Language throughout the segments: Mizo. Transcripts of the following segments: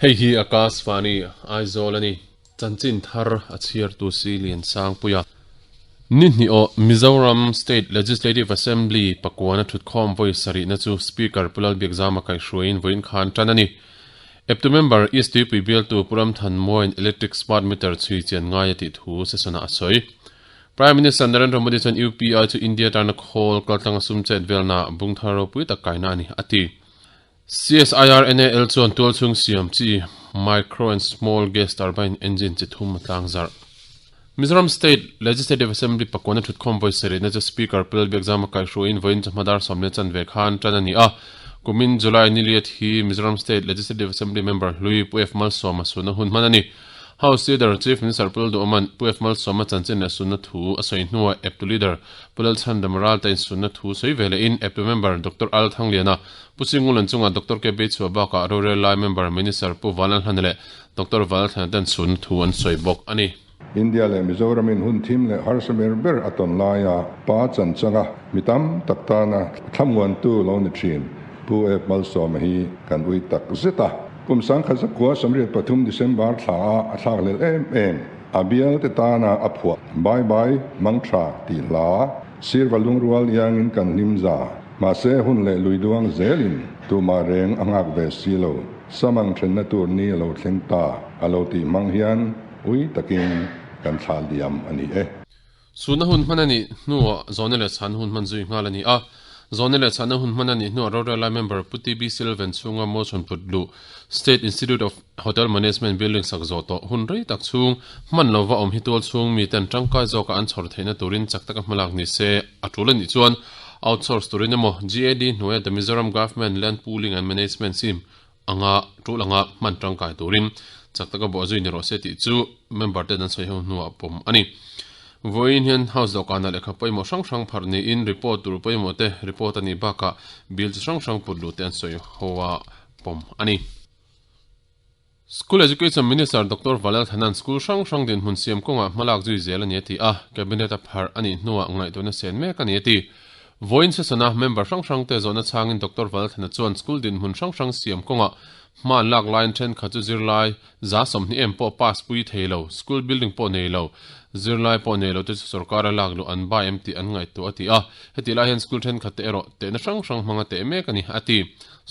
Hei hi Akashvani Aizawl a ni. Chanchin thar a chhiartu si Liansangpuia. Ni hnih aw Mizoram State Legislative Assembly pakuana thutkhawm vawi sarihna chu Speaker Pu Lalbiakzama kaihhruaiin vawiin khan tan a ni. Eptu member East Tuipui bialtu Pu Ramthanmuain electric smart meter chhui chian ngai a tih thu session-ah a sawi. Prime Minister Narendra Modi chuan UPI chu India tana khawl kaltlanga sum chet velnaah bungthar ropui tak kaina a ni, a ti. CSIR-NAL chuan tualchhung siam chi Micro and Small Gas Turbine Engine chi thum a tlang zarh. Mizoram State Legislative Assembly pakuana thutkhawm vawi sarihna chu Speaker Pu Lalbiakzama kaihhruaiin vawiin chawhma dar 40 chanve khan tan a ni a. Kumin July niliat hi Mizoram State Legislative Assembly member hlui Pu F Malsawma sunna hun hman a ni. House Leader Chief Minister Pu Lalduhawma'n Pu F Malsawma chanchin leh sunna thu a sawi hnuah Eptu Leader Pu Lalchhandam Ralta insunna thu sawi ve lehin Eptu Member Doctor Al Thangliana Pu Singulan chungah Doctor K Beichhua bakah rorel lai member Minister Pu Vanlalhlana leh Doctor Vanlalthlana ten chhun thu an sawi bawk a ni. India leh Mizoramin hun thim leh harsa ber ber a tawn laia pa chanchanga mi tam tak tana thlamuantu lo ni thin Pu F Malsawma hi kan ui tak zet a. Kum 1983 December thla ah a thlakhlelh em em. A bialte tana a phuah Bye Bye Mangtha tih hla sirva lungrual iangin kan hlim za. Mahse, hun leh lui duang zelin tumah reng a nghak ve si lo. Samang thenna tur ni a lo thleng ta a lo tih hmang hian ui takin kan thlah liam a ni e. Chhunna hun hman a nih hnuah zawhna leh chhanna hun hman zui nghal a ni a. Zawhna leh chhanna hun hman a nih hnuah rorel lai member Pu TB Silvan chhunga motion put luh State Institute of Hotel Management building sak zawh tawh hun rei tak chhung hman lova awm hi tual chhung miten tangkai zawka an chhawr theihna turin chak taka hmalak ni se a tul a nih chuan outsource turin emaw GAD hnuaia The Mizoram Government Land Pooling and Management Scheme anga tul anga hman tangkai turin chak taka bawh zui ni rawh se tih chu member ten an sawi ho hnuah pawm a ni. Vawiin hian House dawhkanah lehkha pawimawh hrang hrang pharh niin report tur pawimawh te report a nih bakah bill chi hrang hrang put luh te an sawi ho a pawm a ni. School Education Minister Doctor Valal Thanan school hrang hrang dinhmun siam kawngah hmalak zui zel a ni a ti a, Cabinet a pharh a nih hnuah ngaihtuahna sen mek a ni a ti. Vawiin session-a member hrang hrangte zawhna chhangin Doctor Valal Thana chuan school dinhmun hrang hrang siam kawngah hma an lak laiin thenkhat chu zirlai 20 em pawh pass pui thei lo, school building pawh nei lo, zirlai pawh nei lo te chu sorkara lak luh an bai em tih an ngaihtuah a ti a, hetih lai hian school thenkhat te erawh tehna hrang hrang hmanga teh mek a ni a ti.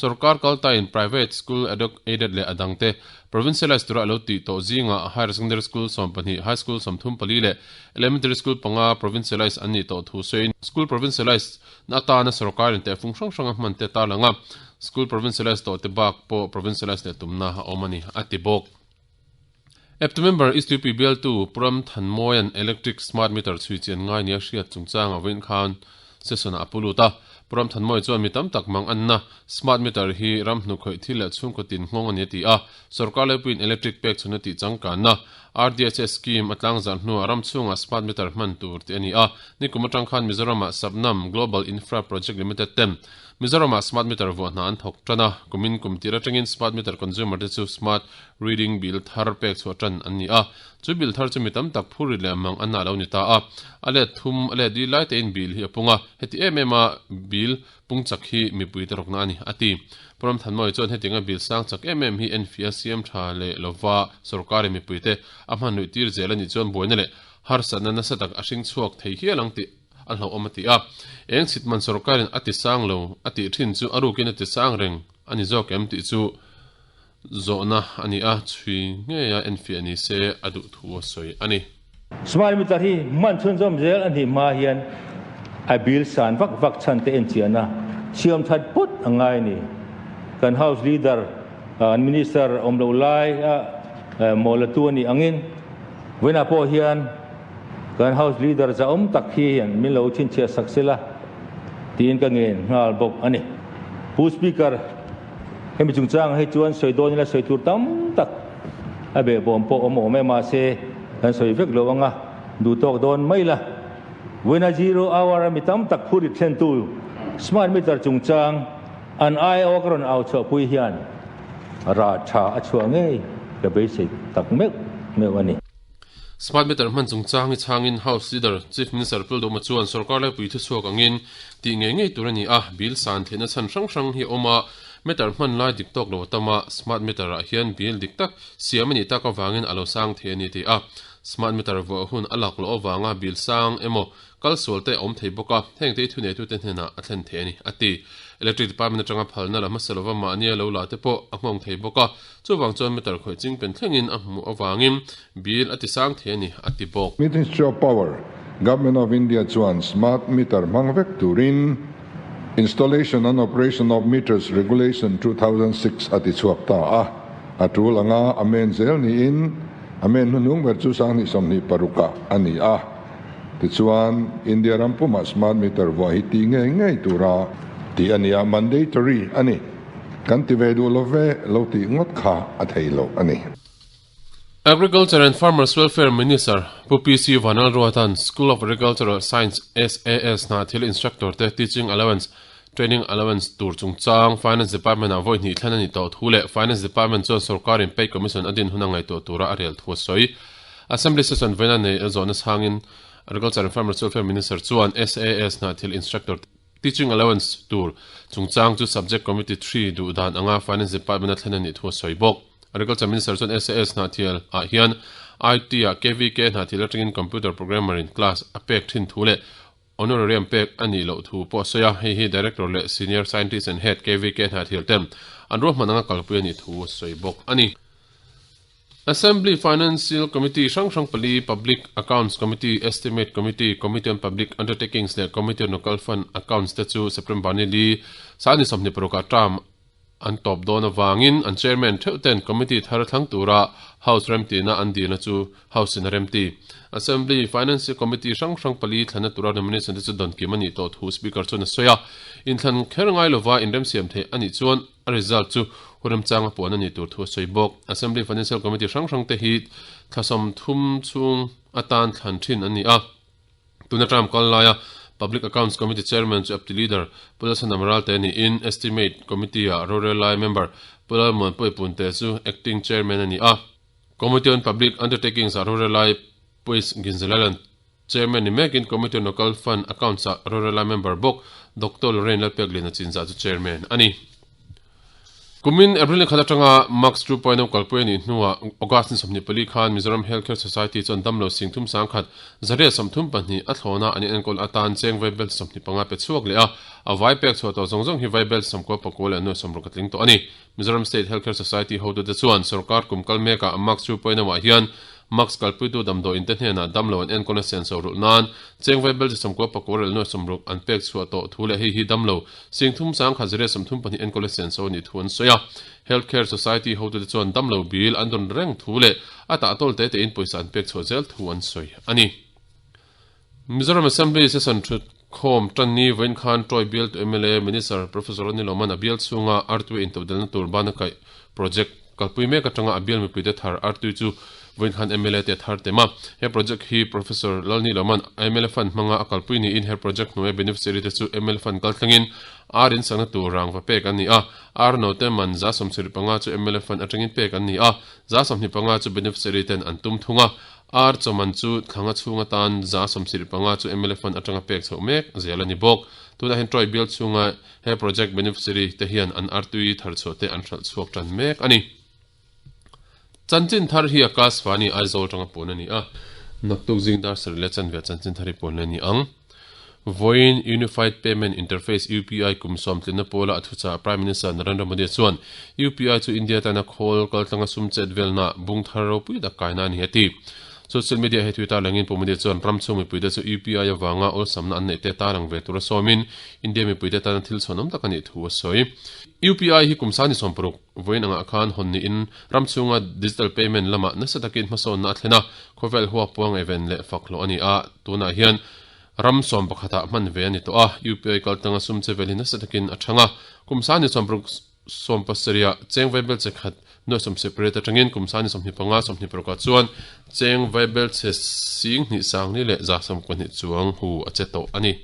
Sorkar kaltaiin private school ad-hoc aided leh a dangte provincialise tura a lo tih tawh zingah higher secondary school 12, high school 34 leh elementary school panga provincialise an nih tawh thu sawiin school provincialise na atana sorkarin tehfung hrang hranga hman te tarlang a, school provincialise tawh te bak pawh provincialise leh tumna a awm a ni, a ti bawk. Eptu member East UP bialtu Pu Ram Thanmawia'n electric smart meter chhui chian ngai nia hriat chungchanga vawiin khan session-ah a pu lut a. Pu Ram Thanmawi chuan mi tam tak mang anna smart meter hi ram hnukhawih thil leh chhungkaw tin nghawng a ni a ti a. Sorkar laipuiin electric pek chhunna tih changkanna RDHS scheme a tlangzarh hnuah ram chhungah smart meter hman tur tih a ni a. Nikum atang khan Mizoramah Sabnam Global Infra Project Limited ten Mizoramah smart meter vuah hna an thawk tan a, kumin kum tir atangin smart meter consumer te chu smart reading bill thar pek chhuah tan an ni a, chu bill thar chu mi tam tak phur rit leh mang an nah lo ni ta a, a let thum a let dil lai tein bill hi a pung a, heti em em a bill pung chak hi mipui te rawkna a ni, a ti. Pu Ramthanmawia chuan hetianga bill sang chak em em hi enfia siam tha leh lova sorkarin mipui te a hmanluih tir zel a nih chuan buaina leh harsatna nasa tak a hring chhuak thei hial ang tih a hlauhawm a ti a, eng chhitman sorkarin a ti sang lo a tih thin chu a rukin a ti sang reng a ni zawk em tih chu zawhna a ni a, chhui ngeia enfiah ni se a duh thu a sawi a ni. Smart meter hi hman chhunzawm zel a nih hma hian a bill san vak vak chhan te enchian a, siam that put a ngai a ni. Kan House Leader, an Minister awm loh lai a mawlatu a nih angin vawiinah pawh hian Kan House Leader zahawm tak hi hian min lo chhinchhiah sak sela tiin ka ngen nghal bawk a ni. Pu Speaker, hemi chungchangah hi chuan sawi dawn ila sawi tur tam tak a behbawm pawh awm awm e, mahse kan sawi vek lo anga duh tawk dawn mai la. Vawiina zero hour a mi tam tak phur rit thlentu smart meter chungchang an aiawh ka rawn au chhuahpui hian rah tha a chhuah ngei ka beisei tak meuh meuh a ni. Smart meter hman chungchang hi chhangin House Leader, Chief Minister Pu Dawma chuan sorkar laipui thuchhuak angin tih ngei ngei tur a ni a, bill san theihna chhan hrang hrang hi a awm a, meter hman lai dik tawk lo a tam a, smart meter ah hian bill dik tak siam a nih tak avangin a lo sang thei a ni tih a, smart meter vuah hun a lak loh avanga bill sang emaw Kal sual te a awm thei bawk a, heng te hi thuneitute hnenah a thlen thei a ni, a ti. Electric Department atanga phalna la hmasa lova mahnia lo la te pawh a nghawng thei bawk a, chuvang chuan meter khawih ching pen thlengin a hmuh avangin bill a ti sang thei a ni, a ti bawk. Ministry of Power, Government of India chuan smart meter hmang vek turin Installation and Operation of Meters Regulation 2006 a ti chhuak ta a, a tul anga a men zel niin a men hnuhnung ber chu 2026 ah a ni a. Tichuan, India ram pumah smart meter vuah hi tih ngei ngei tura tih a ni a, mandatory a ni. Kan ti ve duh lo ve lo tih ngawt kha a thei lo a ni. Agriculture and Farmers Welfare Minister Pu PC Vanlalruata'n School of Agricultural Science, SAS, hna thil instructor te teaching allowance, training allowance tur chungchang Finance Department ah vawi hnih thlen a nih tawh thu leh Finance Department chuan sorkarin pay commission a din hun a ngaihtuah tura a rel thu a sawi. Assembly session vawiina nei a zawhna chhangin Agriculture and Farmers Welfare Minister chuan SAS hna thil instructor teaching allowance tur chungchang chu Subject Committee 3 duh dan anga Finance Department a thlen a nih thu a sawi bawk. Agriculture Minister chuan SAS hna thial ah hian IT ah KVK hna thil atangin computer programmer in class a pek thin thu leh Honorarium pek a nih loh thu pawh a sawi a, hei hi Director leh Senior Scientist and Head KVK Hnahthial ten an ruahman anga kalpui a nih thu a sawi bawk a ni. Assembly Financial Committee hrang hrang pali, Public Accounts Committee, Estimate Committee, Committee on Public Undertakings leh Committee on Local Fund Accounts te chu September ni li sani 26 ah term An tawp dawn avangin an chairman theuh ten committee thar thlang tura House remtihna an dilna chu House in a remti. Assembly Financial Committee hrang hrang pali thlanna tura nomination te chu dawn kim a nih tawh thu Speaker chuan a sawi a. Inthlan kher ngai lova inremsiam theih a nih chuan a result chu hun remchanga puan a nih tur thu a sawi bawk. Assembly Financial Committee hrang hrang te hi thla 30 chhung atan thlan thin an ni a. Tuna term kal laia Public Accounts Committee Chairman chu Apti Leader Pu Lalsanam Ralte niin Estimate Committee-ah rorel lai member Pu Lalmuanpuii Punte chu Acting Chairman a ni a. Committee on Public Undertakings-ah rorel lai Pu Is Ginzalailan Chairman ni mekin Committee on Local Fund Accounts-ah rorel lai member bawk Doctor Lorraine Lalpeklina Chinzah chu Chairman a ni. Kumin April ni khat atanga Max 2.0 kalpui a nih hnuah August ni 24 khan Mizoram Health Care Society chuan damlo sing thum sang khat zariat 32 a thlawna an inenkawl atan cheng vaibel 25 pe chhuak leh a, a vai pek chhuah tawh zawng zawng hi vaibel 99 leh 60 a tling tawh a ni. Mizoram State Health Care Society hotute chuan sorkar kum kal mekah Max 2.0 ah hian Max kalpuitu damdawiin te hnenah damlo an enkawlna senso rulh nan cheng vaibel 99 leh 60 an pek chhuah tawh thu leh hei hi damlo Sing thum sang khat zariat 32 enkawl senso a nih thu an sawi a. Health Care Society hotute chuan damlo bil an dawn reng thu leh a tahtawl te tein pawisa an pek chhuah zel thu an sawi a ni. Mizoram Assembly Session thut khawm tan ni vawiin khan Troy bial tu mla Minister Professor Anil Oman a bial chhunga Artway intodelna tur bana kaih project kalpui mek atanga a bial mipuite thar Artui chu vawiin khan mla te a thar tem a. He project hi Professor Lalniloman mla fund hmanga a kalpui niin he project hnuaia beneficiary te chu mla fund kal thlengin ar in sakna tur rangva pek an ni a, ar note man 75 chu mla fund atangin pek an ni a, 25 chu beneficiary ten an tum thung a, ar chawman chu thlanga chhung atan 75 chu mla fund atanga pek chhoh mek zel a ni bawk. Tunah hian Troy bial chhunga He project beneficiary te hian an artui thar chhuah te an hralh chhuak tan mek a ni. Chanchin thar hi Akash Vani Aizawl tanga pawn a ni a, naktuk zing dar sarih leh chanve chanchin thar hi pawn leh a ni ang. Vawiin Unified Payment Interface, UPI, kum sawmtlinna pawla a thuchah Prime Minister Narendra Modi chuan UPI chu India tana khawl kaltlanga sum chet velna bung thar ropui tak kaina a ni a ti. Social media he tui tarlangin Pu Modi chuan ram chhung mipuite chu UPI avanga awlsamna an neih te tarlang ve tura sawmin India mipuite tana thil chhuanawm tak a nih thu a sawi. UPI hi kum sani 60 vawiin angah khan hawn niin ram chhunga digital payment lamah nasa takin hmasawnna a thlen a, khawvel huak puang even leh fak hlawh a ni a, tunah hian ram sawm pakhatah hman ve a ni tawh a, UPI kaltanga sum chevel hi nasa takin a thang a, kum sani 60 17 ah cheng vaibel che khat nuai 18 atangin kum sani 25 26 ah chuan cheng vaibel che sing hnih sang ni leh 92 chuang hu a che tawh a ni.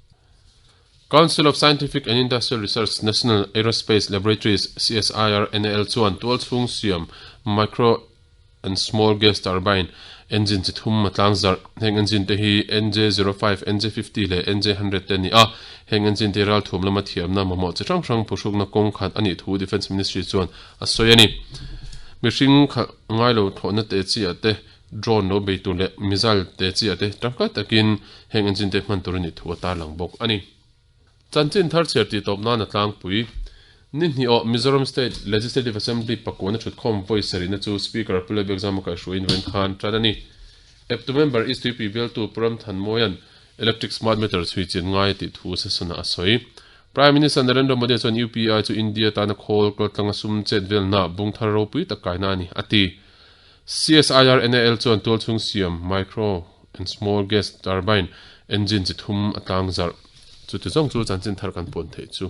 Council of Scientific and Industrial Research National Aerospace Laboratories, CSIR-NAL, chuan tual chhung siam micro and small gas turbine, Engine chi thum a tlang zarh. Heng engine te hi NJ 05, NJ 50 leh NJ 100 te a ni a. Heng engine te hi ralthuam lama thiamna mamawh chi hrang hrang phuhrukna kawng khat a nih thu Defence Ministry chuan a sawi a ni. Mihring khalh ngailo thlawhna te chi ah te, drone lo bei tur leh missile te chi ah te tangkai takin heng engine te hman tur a nih thu a tarlang bawk a ni. Chanchin thar chhiar tih tawp nan a tlangpui. Ni hnih awh Mizoram State Legislative Assembly pakuana thutkhawm vawi sarihna chu Speaker Pu Lalbiakzama kaihhruaiin vawiin khan tan a ni. Eptu member East Tuipui bialtu Pu Ramthanmawia'n Electric Smart Meter chhui chin ngai tih thu session-ah a sawi. Prime Minister Narendra Modi chuan UPI chu India tana khawl kaltlanga sum chet velna bung thar ropui tak kaina a ni, a ti. CSIR NAL chuan tualchhung siam Micro and Small Gas Turbine Engine chi thum a tlang zarh. Chuti zawng chu chanchin thar kan puan theih chu.